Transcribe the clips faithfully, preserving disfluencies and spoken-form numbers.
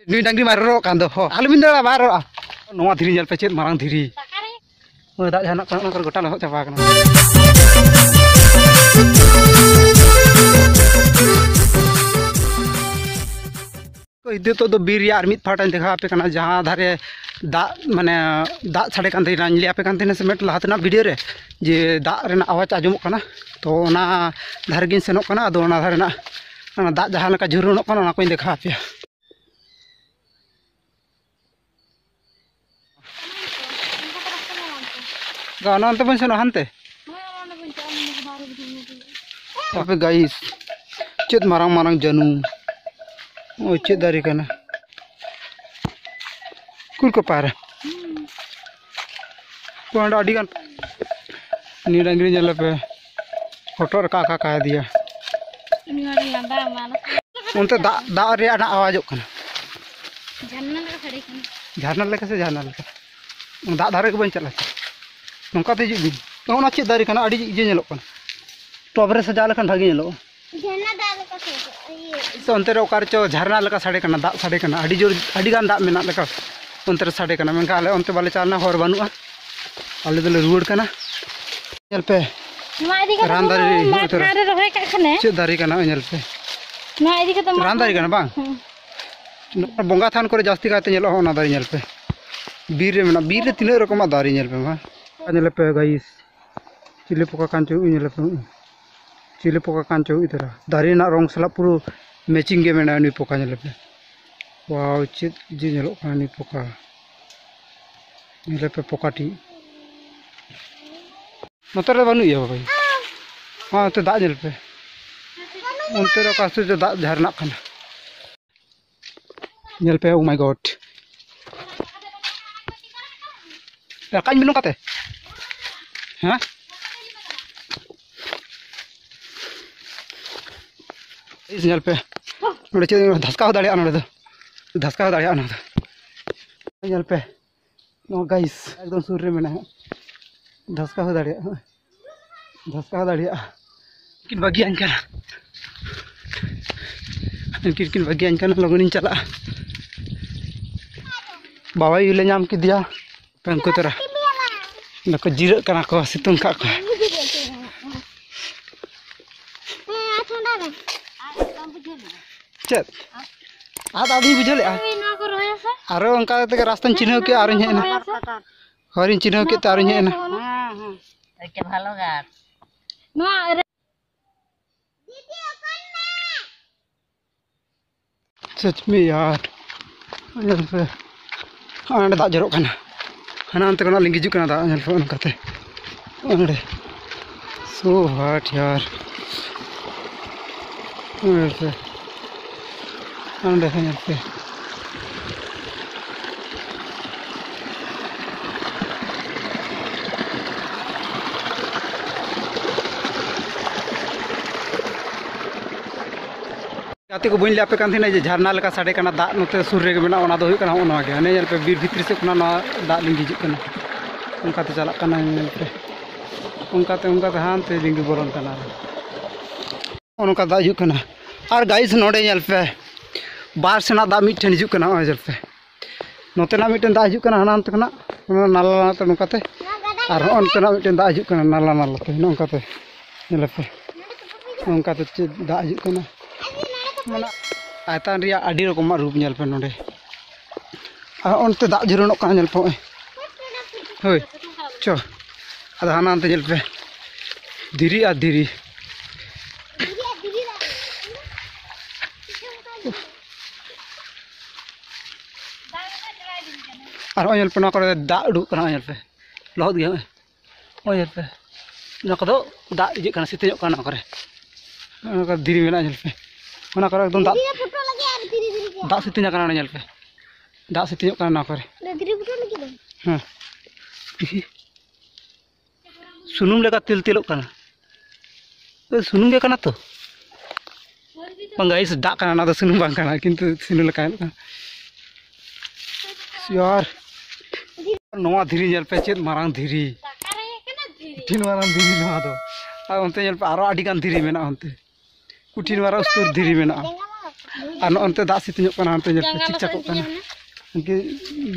ᱱᱩᱭ ᱰᱟᱝᱨᱤ ᱢᱟ ᱨᱚᱨᱚᱜ ᱠᱟᱱ ᱫᱚ, ᱦᱚ, ᱟᱞᱚᱵᱤᱱ ᱫᱟᱹᱲᱟ, ᱵᱟᱭ ᱨᱚᱨᱚᱜᱼᱟ᱾ ᱱᱚᱣᱟ ᱫᱷᱤᱨᱤ ᱧᱮᱞ ᱯᱮ, ᱪᱮᱫ ᱢᱟᱨᱟᱝ ᱫᱷᱤᱨᱤ᱾ ᱚᱱᱟ ᱫᱟᱜ ᱡᱟᱦᱟᱱᱟᱜ ᱠᱟᱱᱟ, ᱚᱱᱟ ᱠᱚᱨᱮ ᱜᱚᱴᱟ ᱞᱚᱦᱚᱫ ᱪᱟᱵᱟ ᱟᱠᱟᱱᱟ᱾ ᱱᱤᱛᱚᱜ ᱫᱚ ᱵᱤᱨ ᱨᱮᱭᱟᱜ ᱟᱨ ᱢᱤᱫ ᱯᱟᱦᱴᱟᱧ ᱫᱮᱠᱷᱟᱣ ᱟᱯᱮ ᱠᱟᱱᱟ, ᱡᱟᱦᱟᱸ ᱫᱷᱟᱨᱮ ᱫᱟᱜ, ᱢᱟᱱᱮ, ᱫᱟᱜ ᱥᱟᱰᱮ ᱠᱟᱱ ᱛᱟᱦᱮᱱᱟ, ᱞᱟᱹᱭ ᱟᱯᱮ ᱠᱟᱱ ᱛᱟᱦᱮᱱᱟ ᱥᱮ ᱢᱤᱫ ᱞᱟᱦᱟ ᱛᱮᱱᱟᱜ ᱵᱷᱤᱰᱤᱭᱳ ᱨᱮ, ᱡᱮ ᱫᱟᱜ ᱨᱮᱱᱟᱜ ᱟᱣᱟᱡᱽ ᱟᱸᱡᱚᱢᱚᱜ ᱠᱟᱱᱟ᱾ ᱛᱚ ᱚᱱᱟ ᱫᱷᱟᱨᱮ ᱜᱤᱧ ᱥᱮᱱᱚᱜ ᱠᱟᱱᱟ᱾ ᱟᱫᱚ ᱚᱱᱟ ᱫᱷᱟᱨᱮ ᱨᱮᱱᱟᱜ, ᱚᱱᱟ ᱫᱟᱜ ᱡᱟᱦᱟᱸ ᱞᱮᱠᱟ ᱡᱷᱩᱨᱩᱱᱚᱜ ᱠᱟᱱᱟ, ᱚᱱᱟ ᱠᱚᱧ ᱫᱮᱠᱷᱟᱣ ᱟᱯᱮᱭᱟ᱾ ᱚᱱᱟ ᱚᱱᱛᱮ ᱵᱚᱱ ᱥᱮᱱᱚᱜᱼᱟ, ᱦᱟᱱᱛᱮ᱾ ᱟᱯᱮ ᱜᱟᱭᱤᱥ, ᱪᱮᱫ ᱢᱟᱨᱟᱝ ᱢᱟᱨᱟᱝ ᱡᱟᱹᱱᱩᱢ᱾ ᱳᱭ ᱪᱮᱫ ᱫᱟᱨᱮ ᱠᱟᱱᱟ? ᱠᱩᱞ ᱠᱚ ᱯᱟᱨ᱾ ᱚᱸᱰᱮ ᱟᱹᱰᱤ ᱜᱟᱱ ᱱᱤᱭᱟᱹ ᱰᱟᱝᱨᱤ ᱧᱮᱞ ᱯᱮ, ᱦᱚᱴᱚᱜ ᱨᱮ ᱠᱟᱠᱟ ᱠᱟᱭ ᱫᱤᱭᱟ᱾ ᱩᱱᱤ ᱦᱚᱲ ᱞᱟᱸᱫᱟ ᱢᱟ ᱟᱞᱚ ᱚᱱᱛᱮ ᱫᱟᱜ, ᱫᱟᱜ ᱨᱮᱭᱟᱜ ᱱᱟᱜ ᱟᱣᱟᱡᱚᱜ ᱠᱟᱱᱟ᱾ ᱡᱷᱟᱨᱱᱟ ᱞᱮᱠᱟ ᱥᱟᱰᱮ ᱠᱟᱱᱟ᱾ ᱡᱷᱟᱨᱱᱟ ᱞᱮᱠᱟ ᱥᱮ ᱡᱷᱟᱨᱱᱟ ᱞᱮᱠᱟ? ᱫᱟᱜ ᱫᱷᱟᱨᱮ ᱜᱮ ᱵᱟᱹᱧ ᱪᱟᱞᱟᱜᱼᱟ᱾ ᱱᱚᱝᱠᱟ ᱛᱮ ᱦᱤᱡᱩᱜ ᱵᱤᱱ᱾ ᱱᱚᱜᱼᱚ ᱱᱚᱣᱟ ᱪᱮᱫ ᱫᱟᱨᱮ ᱠᱟᱱᱟ? ᱟᱹᱰᱤ ᱤᱭᱟᱹ ᱧᱮᱞᱚᱜ ᱠᱟᱱᱟ᱾ ᱴᱚᱵ ᱨᱮ ᱥᱟᱡᱟᱣ ᱞᱮᱠᱷᱟᱱ ᱵᱷᱟᱜᱮ ᱧᱮᱞᱚᱜᱼᱟ᱾ ᱡᱷᱟᱨᱱᱟ ᱫᱟᱜ ᱞᱮᱠᱟ ᱥᱮ ᱤᱭᱟᱹ᱾ ᱥᱮ ᱚᱱᱛᱮ ᱨᱮ ᱚᱠᱟ ᱨᱮᱪᱚ ᱡᱷᱟᱨᱱᱟ ᱞᱮᱠᱟ ᱥᱟᱰᱮ ᱠᱟᱱᱟ, ᱫᱟᱜ ᱥᱟᱰᱮ ᱠᱟᱱᱟ, ᱟᱹᱰᱤ ᱡᱳᱨ, ᱟᱹᱰᱤ ᱜᱟᱱ ᱫᱟᱜ ᱢᱮᱱᱟᱜ ᱞᱮᱠᱟ ᱚᱱᱛᱮ ᱨᱮ ᱥᱟᱰᱮ ᱠᱟᱱᱟ᱾ ᱢᱮᱱᱠᱷᱟᱱ ᱟᱞᱮ ᱚᱱᱛᱮ ᱵᱟᱞᱮ ᱪᱟᱞᱟᱣ ᱞᱮᱱᱟ, ᱦᱚᱨ ᱵᱟᱹᱱᱩᱜᱼᱟ᱾ ᱟᱞᱮ ᱫᱚᱞᱮ ᱨᱩᱣᱟᱹᱲ ᱠᱟᱱᱟ᱾ ᱧᱮᱞ ᱯᱮ, ᱱᱚᱣᱟ ᱤᱫᱤ ᱠᱟᱛᱮ ᱨᱟᱱ ᱫᱟᱨᱮ ᱢᱟᱫ ᱩᱛᱟᱹᱨᱟ᱾ ᱫᱟᱨᱮ ᱨᱚᱦᱚᱭ ᱠᱟᱜ ᱠᱷᱟᱱᱮ᱾ ᱪᱮᱫ ᱫᱟᱨᱮ ᱠᱟᱱᱟ ᱧᱮᱞ ᱯᱮ? ᱱᱚᱣᱟ ᱤᱫᱤ ᱠᱟᱛᱮ ᱢᱟᱫ ᱨᱟᱱ ᱫᱟᱨᱮ ᱠᱟᱱᱟ ᱵᱟᱝ? ᱦᱮᱸ᱾ ᱱᱚᱣᱟ ᱵᱚᱸᱜᱟ ᱛᱷᱟᱱ ᱠᱚᱨᱮ ᱡᱟᱹᱥᱛᱤ ᱠᱟᱭᱛᱮ ᱧᱮᱞᱚᱜᱼᱟ ᱚᱱᱟ ᱫᱟᱨᱮ, ᱧᱮᱞ ᱯᱮ᱾ ᱵᱤᱨ ᱨᱮ ᱢᱮᱱᱟᱜᱼᱟ, ᱵᱤᱨ ᱨᱮ ᱛᱤᱱᱟᱹᱜ ᱨᱚᱠᱚᱢᱟᱜ ᱫᱟᱨᱮ ᱧᱮᱞ ᱯᱮ ᱢᱟ᱾ ᱧᱮᱞ ᱯᱮ ᱜᱟᱭᱤᱥ, ᱪᱤᱞᱤ ᱯᱚᱠᱟ ᱠᱟᱱ ᱪᱚ, ᱧᱮᱞ ᱯᱮ, ᱪᱤᱞᱤ ᱯᱚᱠᱟ ᱠᱟᱱ ᱪᱚ ᱩᱱᱤ ᱫᱟᱨᱟ᱾ ᱫᱟᱨᱮ ᱨᱮᱱᱟᱜ ᱨᱚᱝ ᱥᱟᱞᱟᱜ ᱯᱩᱨᱟᱹ ᱢᱮᱪᱤᱝ ᱜᱮ ᱢᱮᱱᱟᱜᱼᱟ ᱱᱩᱭ ᱯᱚᱠᱟ, ᱧᱮᱞ ᱯᱮ᱾ ᱣᱟᱣ, ᱪᱮᱫ ᱡᱮ ᱧᱮᱞᱚᱜ ᱠᱟᱱᱟ ᱱᱩᱭ ᱯᱚᱠᱟ᱾ ᱧᱮᱞ ᱯᱮ ᱯᱚᱠᱟ ᱴᱷᱤᱠ᱾ ᱱᱚᱛᱮ ᱨᱮ ᱵᱟᱹᱱᱩᱜ ᱜᱮᱭᱟ ᱵᱟᱵᱟ᱾ ᱦᱚᱸ, ᱚᱱᱛᱮ ᱫᱟᱜ ᱧᱮᱞ ᱯᱮ᱾ ᱚᱱᱛᱮ ᱨᱮ ᱚᱠᱟ ᱥᱮᱫ ᱪᱚ ᱫᱟᱜ ᱡᱷᱟᱨᱱᱟᱜ ᱠᱟᱱᱟ᱾ ᱧᱮᱞ ᱯᱮ, oh my God᱾ ᱨᱟᱠᱟᱵ ᱵᱤᱱ ᱱᱚᱝᱠᱟᱛᱮ᱾ ᱦᱮᱸ? ᱤᱥ, ᱧᱮᱞ ᱯᱮ᱾ ᱱᱚᱰᱮ ᱪᱮᱫ ᱫᱷᱟᱥᱠᱟᱣ ᱦᱚᱸ ᱫᱟᱲᱮᱭᱟᱜᱼᱟ ᱱᱚᱰᱮ ᱫᱚ᱾ ᱫᱷᱟᱥᱠᱟᱣ ᱦᱚᱸ ᱫᱟᱲᱮᱭᱟᱜᱼᱟ ᱱᱚᱰᱮ ᱫᱚ᱾ ᱧᱮᱞ ᱯᱮ᱾ ᱱᱚᱣᱟ ᱜᱟᱭᱤᱥ, ᱮᱠᱫᱚᱢ ᱥᱩᱨ ᱨᱮ ᱢᱮᱱᱟᱜᱼᱟ᱾ ᱫᱷᱟᱥᱠᱟᱣ ᱦᱚᱸ ᱫᱟᱲᱮᱭᱟᱜᱼᱟ᱾ ᱫᱷᱟᱥᱠᱟᱣ ᱫᱟᱲᱮᱭᱟᱜᱼᱟ᱾ ᱠᱤᱱ ᱵᱟᱹᱜᱤᱭᱟᱹᱧ ᱠᱟᱱᱟ᱾ ᱩᱱᱠᱤᱱ ᱠᱤᱱ ᱵᱟᱹᱜᱤᱭᱟᱹᱧ ᱠᱟᱱᱟ, ᱞᱚᱜᱚᱱᱤᱧ ᱪᱟᱞᱟᱜᱼᱟ᱾ ᱵᱟᱵᱟᱭ ᱟᱭᱳ ᱞᱮ ᱧᱟᱢ ᱠᱮᱫᱮᱭᱟ᱾ ᱩᱱᱠᱩ ᱛᱚᱨᱟ ᱵᱟᱠᱚ ᱡᱤᱨᱟᱹᱜ ᱠᱟᱱᱟ ᱠᱚ, ᱥᱤᱛᱩᱝ ᱠᱟᱜ ᱠᱚ᱾ ᱪᱮᱫ? ᱟᱫᱚ ᱟᱹᱰᱤᱧ ᱵᱩᱡᱷᱟᱹᱣ ᱞᱮᱫᱼᱟ᱾ ᱟᱨᱚ ᱚᱱᱠᱟ ᱛᱮᱜᱮ ᱨᱟᱥᱛᱟᱧ ᱪᱤᱱᱦᱟᱹᱣ ᱠᱮᱫᱼᱟ, ᱟᱨᱤᱧ ᱦᱮᱡ ᱮᱱᱟ᱾ ᱦᱚᱨᱤᱧ ᱪᱤᱱᱦᱟᱹᱣ ᱠᱮᱫ ᱛᱮ ᱟᱨᱤᱧ ᱦᱮᱡ ᱮᱱᱟ᱾ ᱥᱚᱪ ᱢᱮ ᱭᱟᱨ, ᱧᱮᱞ ᱯᱮ, ᱦᱟᱸᱰᱮ ᱫᱟᱜ ᱡᱚᱨᱚᱜ ᱠᱟᱱᱟ, ᱦᱟᱱᱟ ᱚᱱᱛᱮ ᱠᱷᱚᱱᱟᱜ ᱞᱤᱸᱜᱤ ᱦᱤᱡᱩᱜ ᱠᱟᱱᱟ ᱫᱟᱜ, ᱧᱮᱞ ᱯᱮ ᱚᱱᱠᱟᱛᱮ ᱚᱸᱰᱮ᱾ So hot ᱭᱟᱨ, ᱧᱮᱞ ᱯᱮ, ᱚᱸᱰᱮ ᱦᱚᱸ ᱧᱮᱞ ᱯᱮ᱾ ᱜᱟᱛᱮ ᱠᱚ, ᱵᱟᱹᱧ ᱞᱟᱹᱭ ᱟᱯᱮ ᱠᱟᱱ ᱛᱟᱦᱮᱱᱟ ᱡᱮ ᱡᱷᱟᱨᱱᱟ ᱞᱮᱠᱟ ᱥᱟᱰᱮ ᱠᱟᱱᱟ, ᱫᱟᱜ ᱱᱚᱛᱮ ᱥᱩᱨ ᱨᱮᱜᱮ ᱢᱮᱱᱟᱜᱼᱟ, ᱚᱱᱟ ᱫᱚ ᱦᱩᱭᱩᱜ ᱠᱟᱱᱟ ᱦᱚᱸᱜᱼᱚ ᱱᱚᱣᱟ ᱜᱮ᱾ ᱦᱟᱱᱮ ᱧᱮᱞ ᱯᱮ, ᱵᱤᱨ ᱵᱷᱤᱛᱨᱤ ᱥᱮᱫ ᱠᱷᱚᱱᱟᱜ ᱱᱚᱣᱟ ᱫᱟᱜ ᱞᱤᱸᱜᱤ ᱦᱤᱡᱩᱜ ᱠᱟᱱᱟ, ᱚᱱᱠᱟᱛᱮ ᱪᱟᱞᱟᱜ ᱠᱟᱱᱟ, ᱧᱮᱞ ᱯᱮ, ᱚᱱᱠᱟᱛᱮ ᱚᱱᱠᱟᱛᱮ ᱦᱟᱱᱛᱮ ᱞᱤᱸᱜᱤ ᱵᱚᱞᱚᱱ ᱠᱟᱱᱟ᱾ ᱱᱚᱜᱼᱚ ᱱᱚᱝᱠᱟ ᱫᱟᱜ ᱦᱤᱡᱩᱜ ᱠᱟᱱᱟ᱾ ᱟᱨ ᱜᱟᱭᱤᱥ, ᱱᱚᱰᱮ ᱧᱮᱞ ᱯᱮ, ᱵᱟᱨ ᱥᱮᱱᱟᱜ ᱫᱟᱜ ᱢᱤᱫ ᱴᱷᱮᱱ ᱦᱤᱡᱩᱜ ᱠᱟᱱᱟ᱾ ᱱᱚᱜᱼᱚᱭ ᱧᱮᱞ ᱯᱮ, ᱱᱚᱛᱮᱱᱟᱜ ᱢᱤᱫᱴᱮᱱ ᱫᱟᱜ ᱦᱤᱡᱩᱜ ᱠᱟᱱᱟ ᱦᱟᱱᱟ ᱱᱚᱛᱮ ᱠᱷᱚᱱᱟᱜ, ᱚᱱᱟ ᱱᱟᱞᱟ ᱱᱟᱞᱟᱛᱮ ᱱᱚᱝᱠᱟᱛᱮ, ᱟᱨ ᱦᱚᱸᱜᱼᱚ ᱱᱚᱛᱮᱱᱟᱜ ᱢᱤᱫᱴᱮᱱ ᱫᱟᱜ ᱦᱤᱡᱩᱜ ᱠᱟᱱᱟ ᱱᱟᱞᱟ ᱱᱟᱞᱟᱛᱮ, ᱱᱚᱝᱠᱟᱛᱮ ᱧᱮᱞ ᱯᱮ, ᱱᱚᱝᱠᱟᱛᱮ ᱪᱮᱫ ᱫᱟᱜ ᱦᱤᱡᱩᱜ ᱠᱟᱱᱟ᱾ ᱢᱟᱱᱮ ᱪᱮᱛᱟᱱ ᱨᱮᱭᱟᱜ ᱟᱹᱰᱤ ᱨᱚᱠᱚᱢᱟᱜ ᱨᱩᱯ ᱧᱮᱞ ᱯᱮ ᱱᱚᱰᱮ᱾ ᱟᱨ ᱚᱱᱛᱮ ᱫᱟᱜ ᱡᱷᱟᱹᱨᱩᱱᱚᱜ ᱠᱟᱱᱟ, ᱧᱮᱞ ᱯᱮ ᱱᱚᱜᱼᱚᱭ᱾ ᱦᱳᱭ, ᱪᱚ, ᱟᱫᱚ ᱦᱟᱱᱟ ᱚᱱᱛᱮ ᱧᱮᱞ ᱯᱮ, ᱫᱷᱤᱨᱤ ᱟᱨ ᱫᱷᱤᱨᱤ᱾ ᱟᱨ ᱦᱚᱸᱜᱼᱚᱭ ᱧᱮᱞ ᱯᱮ, ᱱᱚᱣᱟ ᱠᱚᱨᱮ ᱫᱟᱜ ᱩᱰᱩᱠ ᱠᱟᱱᱟ, ᱧᱮᱞ ᱯᱮ, ᱞᱚᱦᱚᱫ ᱜᱮ ᱦᱚᱸᱜᱼᱚᱭ᱾ ᱦᱚᱸᱜᱼᱚᱭ ᱧᱮᱞ ᱯᱮ, ᱱᱚᱣᱟ ᱠᱚᱫᱚ ᱫᱟᱜ ᱤᱭᱟᱹᱜ ᱠᱟᱱᱟ, ᱥᱤᱛᱤᱧᱚᱜ ᱠᱟᱱᱟ ᱱᱚᱣᱟ ᱠᱚᱨᱮ᱾ ᱱᱚᱣᱟ ᱠᱚᱨᱮ ᱫᱷᱤᱨᱤ ᱢᱮᱱᱟᱜᱼᱟ, ᱧᱮᱞ ᱯᱮ, ᱚᱱᱟ ᱠᱚᱨᱮ ᱮᱠᱫᱚᱢ ᱫᱟᱜ, ᱫᱷᱤᱨᱤ ᱨᱮ ᱯᱷᱳᱴᱳ ᱞᱟᱹᱜᱤᱫ ᱟᱨ ᱫᱷᱤᱨᱤ ᱫᱷᱤᱨᱤ ᱜᱮ᱾ ᱫᱟᱜ ᱥᱤᱛᱤᱧ ᱟᱠᱟᱱᱟ ᱚᱸᱰᱮ, ᱧᱮᱞ ᱯᱮ, ᱫᱟᱜ ᱥᱤᱛᱤᱧᱚᱜ ᱠᱟᱱᱟ ᱱᱚᱣᱟ ᱠᱚᱨᱮ᱾ ᱚᱱᱟ ᱫᱷᱤᱨᱤ ᱯᱷᱳᱴᱳ ᱞᱟᱹᱜᱤᱫ ᱫᱚ᱾ ᱦᱮᱸ, ᱥᱩᱱᱩᱢ ᱞᱮᱠᱟ ᱛᱤᱞ ᱛᱤᱞᱚᱜ ᱠᱟᱱᱟ᱾ ᱮ, ᱥᱩᱱᱩᱢ ᱜᱮ ᱠᱟᱱᱟ ᱛᱚ? ᱵᱟᱝ ᱜᱟᱭᱤᱥ, ᱫᱟᱜ ᱠᱟᱱᱟ, ᱚᱱᱟ ᱫᱚ ᱥᱩᱱᱩᱢ ᱵᱟᱝ ᱠᱟᱱᱟ, ᱠᱤᱱᱛᱩ ᱥᱩᱱᱩᱢ ᱞᱮᱠᱟ ᱧᱮᱞᱚᱜ ᱠᱟᱱᱟ᱾ ᱭᱟᱨ, ᱱᱚᱣᱟ ᱫᱷᱤᱨᱤ ᱧᱮᱞ ᱯᱮ, ᱪᱮᱫ ᱢᱟᱨᱟᱝ ᱫᱷᱤᱨᱤ, ᱠᱚᱴᱷᱤᱱ ᱢᱟᱨᱟᱝ ᱫᱷᱤᱨᱤ ᱱᱚᱣᱟ ᱫᱚ᱾ ᱟᱨ ᱚᱱᱛᱮ ᱧᱮᱞ ᱯᱮ, ᱟᱨᱚ ᱟᱹᱰᱤ ᱜᱟᱱ ᱫᱷᱤᱨᱤ ᱢᱮᱱᱟᱜᱼᱟ ᱚᱱᱛᱮ, ᱠᱚᱴᱷᱤᱱ ᱢᱟᱨᱟᱝ ᱩᱥᱛᱩᱨ ᱫᱷᱤᱨᱤ ᱢᱮᱱᱟᱜᱼᱟ᱾ ᱟᱨ ᱱᱚᱜᱼᱚ ᱱᱚᱱᱛᱮ ᱫᱟᱜ ᱥᱤᱛᱤᱧᱚᱜ ᱠᱟᱱᱟ, ᱚᱱᱛᱮ ᱧᱮᱞ ᱯᱮ, ᱪᱤᱠᱪᱟᱠᱚᱜ ᱠᱟᱱᱟ᱾ ᱤᱱᱠᱟᱹ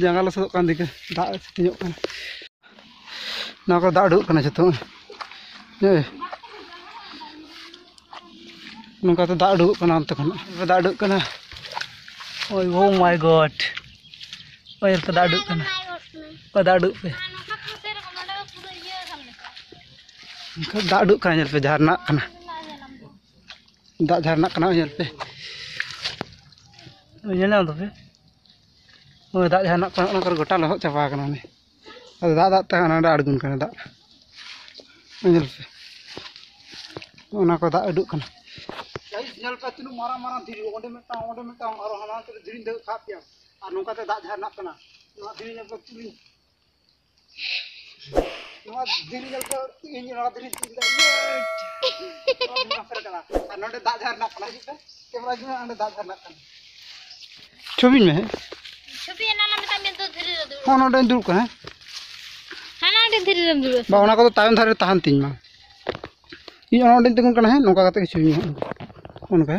ᱡᱟᱸᱜᱟ ᱞᱚᱥᱚᱫᱚᱜ ᱠᱟᱱ ᱛᱤᱧᱟᱹ, ᱫᱟᱜ ᱥᱮᱛᱮᱧᱚᱜ ᱠᱟᱱᱟ᱾ ᱱᱚᱣᱟ ᱠᱚ ᱫᱟᱜ ᱩᱰᱩᱠᱚᱜ ᱠᱟᱱᱟ ᱡᱚᱛᱚ᱾ ᱦᱮᱸ, ᱱᱚᱝᱠᱟᱛᱮ ᱫᱟᱜ ᱩᱰᱩᱠᱚᱜ ᱠᱟᱱᱟ ᱚᱱᱛᱮ ᱠᱷᱚᱱᱟᱜ᱾ ᱫᱟᱜ ᱩᱰᱩᱠᱚᱜ ᱠᱟᱱᱟ᱾ ᱳᱭ, ᱳ ᱢᱟᱭ ᱜᱚᱰ, ᱳᱭ, ᱚᱱᱛᱮ ᱫᱟᱜ ᱩᱰᱩᱠᱚᱜ ᱠᱟᱱᱟ᱾ ᱳᱭ, ᱫᱟᱜ ᱩᱰᱩᱠ ᱯᱮ᱾ ᱚᱱᱠᱟ ᱫᱟᱜ ᱩᱰᱩᱠ ᱠᱟᱱᱟ, ᱧᱮᱞ ᱯᱮ, ᱡᱷᱟᱨᱱᱟᱜ ᱠᱟᱱᱟ᱾ ᱫᱟᱜ ᱡᱷᱟᱨᱱᱟᱜ ᱠᱟᱱᱟ, ᱧᱮᱞ ᱯᱮ᱾ ᱧᱮᱞ ᱧᱟᱢ ᱫᱟᱯᱮ? ᱱᱚᱜᱼᱚᱭ ᱫᱟᱜ ᱡᱷᱟᱨᱱᱟᱜ ᱠᱟᱱᱟ, ᱚᱱᱟ ᱠᱚᱨᱮ ᱜᱚᱴᱟ ᱞᱚᱦᱚᱫ ᱪᱟᱵᱟ ᱟᱠᱟᱱᱟ᱾ ᱚᱱᱮ ᱟᱫᱚ ᱫᱟᱜ, ᱫᱟᱜ ᱛᱮ ᱦᱟᱸᱜ ᱱᱚᱰᱮ ᱟᱬᱜᱚᱱ ᱠᱟᱱᱟ ᱫᱟᱜ᱾ ᱧᱮᱞ ᱯᱮ, ᱚᱱᱟ ᱠᱚ ᱫᱟᱜ ᱩᱰᱩᱠ ᱠᱟᱱᱟ᱾ ᱜᱟᱭᱤᱥ, ᱧᱮᱞ ᱯᱮ, ᱛᱤᱱᱟᱹᱜ ᱢᱟᱨᱟᱝ ᱢᱟᱨᱟᱝ ᱫᱷᱤᱨᱤ, ᱚᱸᱰᱮ ᱢᱤᱫᱴᱟᱝ, ᱚᱸᱰᱮ ᱢᱤᱫᱴᱟᱝ, ᱟᱨᱚ ᱦᱟᱱᱟ ᱱᱚᱛᱮ ᱨᱮ ᱫᱷᱤᱨᱤᱧ ᱫᱮᱡ ᱠᱟᱜ ᱯᱮᱭᱟ᱾ ᱟᱨ ᱱᱚᱝᱠᱟᱛᱮ ᱫᱟᱜ ᱡᱷᱟᱨᱱᱟᱜ ᱠᱟᱱᱟ᱾ ᱱᱚᱣᱟ ᱫᱷᱤᱨᱤ ᱧᱮᱞ ᱯᱮ, ᱛᱤᱱᱟᱹᱜ ᱱᱚᱣᱟ ᱫᱷᱤᱨᱤ ᱧᱮᱞ ᱯᱮ, ᱤᱧ ᱱᱚᱣᱟ ᱫᱷᱤᱨᱤᱧ ᱛᱤᱧ ᱠᱮᱫᱟ, ᱤᱭᱟᱹ! ᱱᱚᱣᱟ ᱫᱷᱤᱨᱤ ᱱᱚᱥᱮ ᱨᱮ ᱠᱟᱱᱟ᱾ ᱟᱨ ᱱᱚᱰᱮ ᱫᱟᱜ ᱡᱷᱟᱨᱱᱟᱜ ᱠᱟᱱᱟ, ᱦᱤᱡᱩᱜ ᱯᱮ, camera ᱦᱤᱡᱩᱜ ᱢᱮ, ᱚᱸᱰᱮ ᱫᱟᱜ ᱡᱷᱟᱨᱱᱟᱜ ᱠᱟᱱᱟ᱾ ᱪᱷᱚᱵᱤᱧ ᱢᱮ᱾ ᱪᱷᱚᱵᱤ ᱮᱱᱟ ᱞᱟᱝ ᱢᱮᱛᱟᱜ ᱢᱮ, ᱫᱚ ᱫᱷᱤᱨᱤ ᱨᱮ ᱫᱩᱲᱩᱵ᱾ ᱦᱚᱸ, ᱱᱚᱰᱮᱧ ᱫᱩᱲᱩᱵ ᱠᱟᱱᱟ, ᱦᱮᱸ᱾ ᱦᱟᱱᱟ ᱟᱹᱰᱤ ᱫᱷᱤᱨᱤ ᱨᱮᱢ ᱫᱩᱲᱩᱵ ᱵᱟ, ᱟᱠᱟᱱᱟ᱾ ᱚᱱᱟ ᱠᱚᱫᱚ ᱛᱟᱭᱚᱢ ᱫᱷᱟᱨᱮ ᱨᱮ ᱛᱟᱦᱮᱱ ᱛᱤᱧ ᱢᱟ᱾ ᱤᱧ ᱚᱱᱟ ᱚᱸᱰᱮᱧ ᱛᱤᱸᱜᱩᱱ ᱠᱟᱱᱟ, ᱦᱮᱸ, ᱱᱚᱝᱠᱟ ᱠᱟᱛᱮ ᱜᱮ ᱪᱷᱚᱵᱤᱧ ᱢᱮ᱾ ᱚᱱᱠᱟ᱾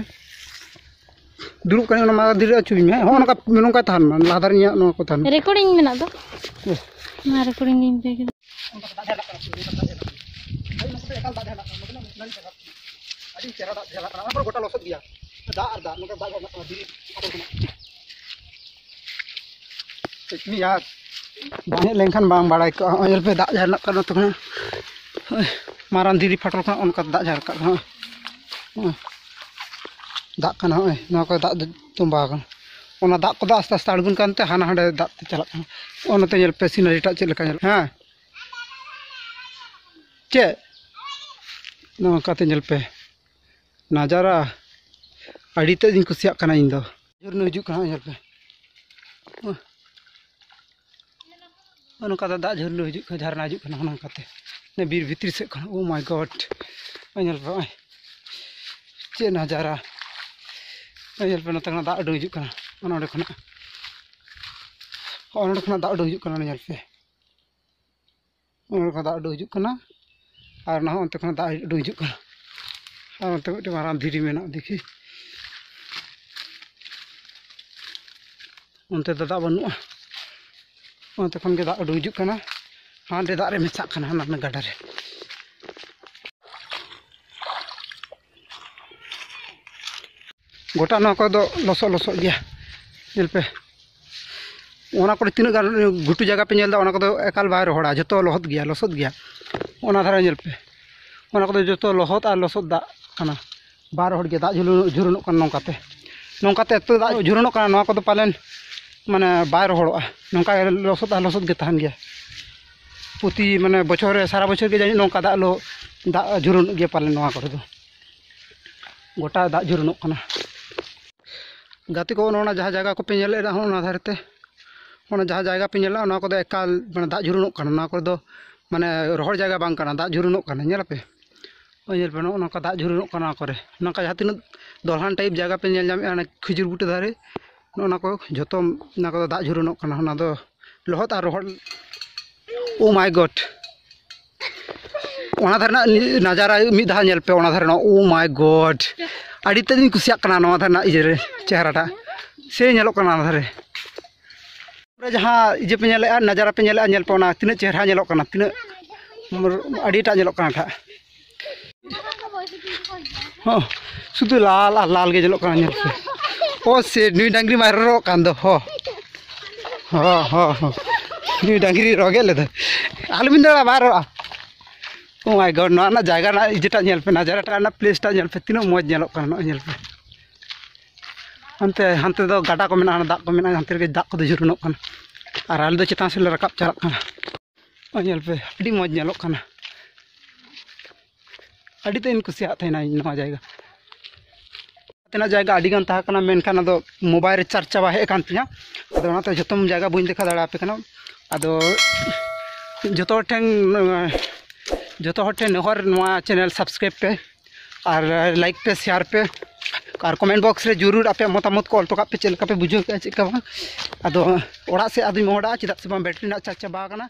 ᱫᱩᱲᱩᱵ ᱠᱟᱹᱱᱟᱹᱧ, ᱚᱱᱟ ᱢᱟᱨᱟᱝ ᱫᱷᱤᱨᱤ ᱨᱮ ᱟᱹᱪᱩᱨᱤᱧ ᱢᱮ᱾ ᱦᱚᱸᱜᱼᱚ ᱱᱚᱝᱠᱟ, ᱱᱚᱝᱠᱟᱭ ᱛᱟᱦᱮᱱ ᱢᱟ, ᱞᱟᱦᱟ ᱫᱷᱟᱨᱮ ᱤᱧᱟᱹᱜ ᱱᱚᱣᱟ ᱠᱚ ᱛᱟᱦᱮᱱ ᱢᱟ᱾ ᱨᱮᱠᱚᱨᱰᱤᱝ ᱢᱮᱱᱟᱜ ᱫᱚ᱾ ᱚᱱᱟ ᱨᱮᱠᱚᱨᱰᱤᱝ ᱜᱤᱧ ᱯᱮ ᱠᱮᱫᱟ᱾ ᱟᱹᱰᱤ ᱪᱮᱦᱨᱟ ᱫᱟᱜ ᱡᱷᱟᱨᱱᱟᱜ ᱠᱟᱱᱟ, ᱚᱱᱟ ᱠᱚᱨᱮ ᱜᱚᱴᱟ ᱞᱚᱥᱚᱫ ᱜᱮᱭᱟ, ᱫᱟᱜ ᱟᱨ ᱫᱟᱜ, ᱱᱚᱝᱠᱟ ᱫᱟᱜ ᱡᱷᱟᱨᱱᱟᱜ ᱠᱟᱱᱟ, ᱫᱷᱤᱨᱤ ᱯᱷᱟᱴᱚᱞ ᱠᱷᱚᱱᱟᱜ᱾ ᱪᱮᱫ ᱞᱤᱧ ᱟᱨ ᱵᱟᱝ ᱦᱮᱡ ᱞᱮᱱᱠᱷᱟᱱ ᱵᱟᱝ ᱵᱟᱲᱟᱭ ᱠᱚᱜᱼᱟ᱾ ᱱᱚᱜᱼᱚᱭ ᱧᱮᱞ ᱯᱮ, ᱫᱟᱜ ᱡᱷᱟᱨᱱᱟᱜ ᱠᱟᱱᱟ ᱱᱚᱛᱮ ᱠᱷᱚᱱᱟᱜ, ᱢᱟᱨᱟᱝ ᱫᱷᱤᱨᱤ ᱯᱷᱟᱴᱚᱞ ᱠᱷᱚᱱᱟᱜ ᱚᱱᱠᱟ ᱫᱟᱜ ᱡᱷᱟᱨ ᱠᱟᱜ ᱠᱟᱱᱟ᱾ ᱱᱚᱜᱼᱚᱭ ᱫᱟᱜ ᱠᱟᱱᱟ, ᱱᱚᱜᱼᱚᱭ ᱱᱚᱣᱟ ᱠᱚᱨᱮ ᱫᱟᱜ ᱛᱚᱸᱵᱟ ᱟᱠᱟᱱᱟ᱾ ᱚᱱᱟ ᱫᱟᱜ ᱠᱚᱫᱚ ᱟᱥᱛᱮ ᱟᱥᱛᱮ ᱟᱬᱜᱚᱱ ᱠᱟᱱᱛᱮ ᱦᱟᱱᱟ ᱦᱟᱸᱰᱮ ᱫᱟᱜ ᱛᱮ ᱪᱟᱞᱟᱜ ᱠᱟᱱᱟ᱾ ᱚᱱᱟᱛᱮ ᱧᱮᱞ ᱯᱮ, ᱥᱤᱱᱟᱨᱤ ᱴᱟᱜ ᱪᱮᱫ ᱞᱮᱠᱟ ᱧᱮᱞᱚᱜ, ᱦᱮᱸ, ᱪᱮᱫ ᱱᱚᱝᱠᱟᱛᱮ ᱧᱮᱞ ᱯᱮ, ᱱᱟᱡᱟᱨᱟ ᱟᱹᱰᱤ ᱛᱮᱫ ᱤᱧ ᱠᱩᱥᱤᱭᱟᱜ ᱠᱟᱱᱟ ᱤᱧ ᱫᱚ᱾ ᱡᱷᱟᱹᱨᱱᱟᱹ ᱦᱤᱡᱩᱜ ᱠᱟᱱᱟ, ᱧᱮᱞ ᱯᱮ᱾ ᱱᱚᱜᱼᱚ ᱱᱚᱝᱠᱟ ᱫᱚ ᱫᱟᱜ ᱡᱷᱟᱹᱨᱱᱟᱹ ᱦᱤᱡᱩᱜ ᱠᱟᱱᱟ, ᱡᱷᱟᱨᱱᱟ ᱦᱤᱡᱩᱜ ᱠᱟᱱᱟ ᱱᱚᱜᱼᱚ ᱱᱚᱝᱠᱟᱛᱮ᱾ ᱚᱱᱮ ᱵᱤᱨ ᱵᱷᱤᱛᱨᱤ ᱥᱮᱫ ᱠᱷᱚᱱ, oh my God, ᱧᱮᱞ ᱯᱮ, ᱱᱚᱜᱼᱚᱭ ᱪᱮᱫ ᱱᱟᱡᱟᱨᱟ᱾ ᱧᱮᱞ ᱯᱮ, ᱱᱚᱛᱮ ᱠᱷᱚᱱᱟᱜ ᱫᱟᱜ ᱩᱰᱩᱝ ᱦᱤᱡᱩᱜ ᱠᱟᱱᱟ, ᱱᱚᱜᱼᱚ ᱱᱚᱸᱰᱮ ᱠᱷᱚᱱᱟᱜ, ᱱᱚᱜᱼᱚ ᱱᱚᱸᱰᱮ ᱠᱷᱚᱱᱟᱜ ᱫᱟᱜ ᱩᱰᱩᱝ ᱦᱤᱡᱩᱜ ᱠᱟᱱᱟ, ᱧᱮᱞ ᱯᱮ᱾ ᱚᱱᱟ ᱠᱷᱚᱱ ᱫᱟᱜ ᱩᱰᱩᱠ ᱦᱤᱡᱩᱜ ᱠᱟᱱᱟ, ᱟᱨ ᱱᱟᱦᱟᱜ ᱚᱱᱛᱮ ᱠᱷᱚᱱᱟᱜ ᱫᱟᱜ ᱩᱰᱩᱠ ᱦᱤᱡᱩᱜ ᱠᱟᱱᱟ᱾ ᱟᱨ ᱚᱱᱛᱮ ᱢᱤᱫᱴᱮᱱ ᱢᱟᱨᱟᱝ ᱫᱷᱤᱨᱤ ᱢᱮᱱᱟᱜᱼᱟ, ᱫᱮᱠᱷᱤ᱾ ᱚᱱᱛᱮ ᱫᱚ ᱫᱟᱜ ᱵᱟᱹᱱᱩᱜᱼᱟ᱾ ᱚᱱᱛᱮ ᱠᱷᱚᱱ ᱜᱮ ᱫᱟᱜ ᱩᱰᱩᱠ ᱦᱤᱡᱩᱜ ᱠᱟᱱᱟ, ᱦᱟᱸᱰᱮ ᱫᱟᱜ ᱨᱮ ᱢᱮᱥᱟᱜ ᱠᱟᱱᱟ ᱦᱟᱱᱟ ᱜᱟᱰᱟ ᱨᱮ᱾ ᱜᱚᱴᱟ ᱱᱚᱣᱟ ᱠᱚᱫᱚ ᱞᱚᱥᱚᱫ ᱞᱚᱥᱚᱫ ᱜᱮᱭᱟ, ᱧᱮᱞ ᱯᱮ᱾ ᱚᱱᱟ ᱠᱚᱨᱮ ᱛᱤᱱᱟᱹᱜ ᱜᱟᱱ ᱜᱷᱩᱴᱩ ᱡᱟᱭᱜᱟ ᱯᱮ ᱧᱮᱞ ᱮᱫᱟ, ᱚᱱᱟ ᱠᱚᱫᱚ ᱮᱠᱟᱞ ᱵᱟᱭ ᱨᱚᱦᱚᱲᱟ, ᱡᱚᱛᱚ ᱞᱚᱦᱚᱫ ᱜᱮᱭᱟ, ᱞᱚᱥᱚᱫ ᱜᱮᱭᱟ᱾ ᱚᱱᱟ ᱫᱷᱟᱨᱮ ᱧᱮᱞ ᱯᱮ, ᱚᱱᱟ ᱠᱚᱫᱚ ᱡᱚᱛᱚ ᱞᱚᱦᱚᱫ ᱟᱨ ᱞᱚᱥᱚᱫ ᱫᱟᱜ ᱠᱟᱱᱟ, ᱵᱟᱭ ᱨᱚᱦᱚᱲ ᱜᱮᱭᱟ᱾ ᱫᱟᱜ ᱡᱷᱩᱨᱩ-, ᱡᱷᱩᱨᱩᱱᱚᱜ ᱠᱟᱱᱟ ᱱᱚᱝᱠᱟᱛᱮ, ᱱᱚᱝᱠᱟᱛᱮ ᱮᱛᱚ ᱫᱟᱜ ᱡᱷᱩᱨᱩᱱᱚᱜ ᱠᱟᱱᱟ, ᱱᱚᱣᱟ ᱠᱚᱫᱚ ᱯᱟᱞᱮᱱ ᱢᱟᱱᱮ ᱵᱟᱭ ᱨᱚᱦᱚᱲᱚᱜᱼᱟ, ᱱᱚᱝᱠᱟ ᱞᱚᱥᱚᱫ ᱟᱨ ᱞᱚᱥᱚᱫ ᱜᱮ ᱛᱟᱦᱮᱱ ᱜᱮᱭᱟ᱾ ᱯᱨᱚᱛᱤ ᱢᱟᱱᱮ ᱵᱚᱪᱷᱚᱨ ᱨᱮ, ᱥᱟᱨᱟ ᱵᱚᱪᱷᱚᱨ ᱜᱮ ᱡᱟᱹᱱᱤᱡ ᱱᱚᱝᱠᱟ ᱫᱟᱜ ᱞᱚ-, ᱫᱟᱜ ᱡᱷᱩᱨᱩᱱᱚᱜ ᱜᱮᱭᱟ ᱯᱟᱞᱮᱱ ᱱᱚᱣᱟ ᱠᱚᱨᱮ ᱫᱚ᱾ ᱜᱚᱴᱟ ᱫᱟᱜ ᱡᱷᱩᱨᱩᱱᱚᱜ ᱠᱟᱱᱟ᱾ ᱜᱟᱛᱮ ᱠᱚ, ᱚᱱᱟ ᱡᱟᱦᱟᱸ ᱡᱟᱭᱜᱟ ᱠᱚᱯᱮ ᱧᱮᱞᱮᱫᱼᱟ, ᱚᱱᱟ ᱫᱷᱟᱨᱮ ᱛᱮ, ᱚᱱᱟ ᱡᱟᱦᱟᱸ ᱡᱟᱭᱜᱟ ᱯᱮ ᱧᱮᱞᱮᱫᱼᱟ, ᱚᱱᱟ ᱠᱚᱫᱚ ᱮᱠᱟᱞ ᱢᱟᱱᱮ ᱫᱟᱜ ᱡᱷᱩᱨᱩᱱᱚᱜ ᱠᱟᱱᱟ᱾ ᱱᱚᱣᱟ ᱠᱚᱨᱮ ᱫᱚ ᱢᱟᱱᱮ ᱨᱚᱦᱚᱲ ᱡᱟᱭᱜᱟ ᱵᱟᱝ ᱠᱟᱱᱟ, ᱫᱟᱜ ᱡᱷᱩᱨᱩᱱᱚᱜ ᱠᱟᱱᱟ᱾ ᱧᱮᱞ ᱟᱯᱮ, ᱳᱭ ᱧᱮᱞ ᱯᱮ, ᱱᱚᱜᱼᱚ ᱱᱚᱝᱠᱟ ᱫᱟᱜ ᱡᱷᱩᱨᱩᱱᱚᱜ ᱠᱟᱱᱟ ᱱᱚᱣᱟ ᱠᱚᱨᱮ᱾ ᱱᱚᱝᱠᱟ ᱡᱟᱦᱟᱸ ᱛᱤᱱᱟᱹᱜ ᱫᱚᱞᱦᱟᱱ type ᱡᱟᱭᱜᱟ ᱯᱮ ᱧᱮᱞ ᱧᱟᱢᱮᱫᱼᱟ, ᱚᱱᱟ ᱠᱷᱤᱡᱩᱨ ᱵᱩᱴᱟᱹ ᱫᱷᱟᱨᱮ, ᱱᱚᱜᱼᱚ ᱱᱚᱣᱟ ᱠᱚ ᱡᱷᱚᱛᱚ, ᱚᱱᱟ ᱠᱚᱫᱚ ᱫᱟᱜ ᱡᱷᱩᱨᱩᱱᱚᱜ ᱠᱟᱱᱟ, ᱚᱱᱟ ᱫᱚ ᱞᱚᱦᱚᱫ ᱟᱨ ᱨᱚᱦᱚᱲ᱾ Oh my God! ᱚᱱᱟ ᱫᱷᱟᱨᱮ ᱨᱮᱱᱟᱜ ᱱᱟᱡᱟᱨᱟ ᱢᱤᱫ ᱫᱷᱟᱣ ᱧᱮᱞ ᱯᱮ, ᱚᱱᱟ ᱫᱷᱟᱨᱮ ᱨᱮᱱᱟᱜ, oh my God! ᱟᱹᱰᱤ ᱛᱮᱫ ᱤᱧ ᱠᱩᱥᱤᱭᱟᱜ ᱠᱟᱱᱟ ᱱᱚᱣᱟ ᱫᱷᱟᱨᱮ ᱨᱮᱱᱟᱜ ᱤᱭᱟᱹ ᱨᱮ, ᱪᱮᱦᱨᱟᱴᱟᱜ ᱥᱮ ᱧᱮᱞᱚᱜ ᱠᱟᱱᱟ ᱚᱱᱟ ᱫᱷᱟᱨᱮ᱾ ᱯᱩᱨᱟᱹ ᱡᱟᱦᱟᱸ ᱤᱭᱟᱹ ᱯᱮ ᱧᱮᱞᱮᱫᱼᱟ, ᱱᱟᱡᱟᱨᱟ ᱯᱮ ᱧᱮᱞᱮᱫᱼᱟ, ᱧᱮᱞ ᱯᱮ, ᱚᱱᱟ ᱛᱤᱱᱟᱹᱜ ᱪᱮᱦᱨᱟ ᱧᱮᱞᱚᱜ ᱠᱟᱱᱟ, ᱛᱤᱱᱟᱹᱜ ᱟᱹᱰᱤᱴᱟᱜ ᱧᱮᱞᱚᱜ ᱠᱟᱱᱟ ᱴᱷᱟᱜ᱾ ᱦᱚᱸ, ᱥᱩᱫᱷᱩ ᱞᱟᱞ ᱟᱨ ᱞᱟᱞ ᱜᱮ ᱧᱮᱞᱚᱜ ᱠᱟᱱᱟ, ᱧᱮᱞ ᱯᱮ᱾ ᱳ ᱥᱮ, ᱱᱩᱭ ᱰᱟᱝᱨᱤ ᱢᱟᱭ ᱨᱚᱨᱚᱜ ᱠᱟᱱ ᱫᱚ, ᱦᱚᱸ᱾ ᱦᱚᱸ, ᱦᱚᱸ, ᱦᱚᱸ᱾ ᱱᱩᱭ ᱰᱟᱝᱨᱤ ᱨᱚᱜᱮᱫ ᱞᱮᱫᱟ᱾ ᱟᱞᱚᱵᱤᱱ ᱫᱟᱹᱲᱟ, ᱵᱟᱭ ᱨᱚᱜᱼᱟ᱾ Oh my God, ᱱᱚᱣᱟ ᱨᱮᱱᱟᱜ ᱡᱟᱭᱜᱟ ᱨᱮᱱᱟᱜ ᱤᱭᱟᱹᱴᱟᱜ ᱧᱮᱞ ᱯᱮ, ᱱᱟᱡᱟᱨᱟᱴᱟᱜ ᱨᱮᱱᱟᱜ place ᱴᱟᱜ ᱧᱮᱞ ᱯᱮ, ᱛᱤᱱᱟᱹᱜ ᱢᱚᱡᱽ ᱧᱮᱞᱚᱜ ᱠᱟᱱᱟ, ᱱᱚᱜᱼᱚᱭ ᱧᱮᱞ ᱯᱮ᱾ ᱦᱟᱱᱛᱮ, ᱦᱟᱱᱛᱮ ᱫᱚ ᱜᱟᱰᱟ ᱠᱚ ᱢᱮᱱᱟᱜᱼᱟ, ᱦᱟᱱᱟ ᱫᱟᱜ ᱠᱚ ᱢᱮᱱᱟᱜᱼᱟ, ᱦᱟᱱᱛᱮ ᱨᱮᱜᱮ ᱫᱟᱜ ᱠᱚᱫᱚ ᱡᱷᱩᱨᱩᱱᱚᱜ ᱠᱟᱱᱟ᱾ ᱟᱨ ᱟᱞᱮ ᱫᱚ ᱪᱮᱛᱟᱱ ᱥᱮᱫ ᱞᱮ ᱨᱟᱠᱟᱵ ᱪᱟᱞᱟᱜ ᱠᱟᱱᱟ᱾ ᱱᱚᱜᱼᱚᱭ ᱧᱮᱞ ᱯᱮ, ᱟᱹᱰᱤ ᱢᱚᱡᱽ ᱧᱮᱞᱚᱜ ᱠᱟᱱᱟ᱾ ᱟᱹᱰᱤ ᱛᱮᱫ ᱤᱧ ᱠᱩᱥᱤᱭᱟᱜ ᱛᱟᱦᱮᱱᱟ ᱤᱧ ᱱᱚᱣᱟ ᱡᱟᱭᱜᱟ᱾ ᱛᱮᱱᱟᱜ ᱡᱟᱭᱜᱟ ᱟᱹᱰᱤ ᱜᱟᱱ ᱛᱟᱦᱮᱸ ᱠᱟᱱᱟ, ᱢᱮᱱᱠᱷᱟᱱ ᱟᱫᱚ mobile ᱨᱮ charge ᱪᱟᱵᱟ ᱦᱮᱡ ᱟᱠᱟᱱ ᱛᱤᱧᱟ᱾ ᱟᱫᱚ ᱚᱱᱟᱛᱮ ᱡᱚᱛᱚᱢ ᱡᱟᱭᱜᱟ ᱵᱟᱹᱧ ᱫᱮᱠᱷᱟᱣ ᱫᱟᱲᱮ ᱟᱯᱮ ᱠᱟᱱᱟ᱾ ᱟᱫᱚ ᱡᱚᱛᱚ ᱦᱚᱲ ᱴᱷᱮᱱ, ᱡᱚᱛᱚ ᱦᱚᱲ ᱴᱷᱮᱱ ᱱᱮᱦᱚᱨ, ᱱᱚᱣᱟ channel subscribe ᱯᱮ ᱟᱨ like ᱯᱮ, share ᱯᱮ ᱟᱨ comment box ᱨᱮ ᱡᱚᱨᱩᱨ ᱟᱯᱮᱭᱟᱜ ᱢᱚᱛᱟᱢᱚᱛ ᱠᱚ ᱚᱞ ᱦᱚᱴᱚ ᱠᱟᱜ ᱯᱮ, ᱪᱮᱫ ᱞᱮᱠᱟ ᱯᱮ ᱵᱩᱡᱷᱟᱹᱣ ᱠᱮᱫᱼᱟ, ᱪᱮᱫ ᱞᱮᱠᱟ ᱵᱟᱝ᱾ ᱟᱫᱚ ᱚᱲᱟᱜ ᱥᱮᱫ ᱟᱫᱚᱧ ᱢᱚᱦᱰᱟᱜᱼᱟ, ᱪᱮᱫᱟᱜ ᱥᱮ ᱵᱟᱝ battery ᱨᱮᱱᱟᱜ charge ᱪᱟᱵᱟ ᱟᱠᱟᱱᱟ᱾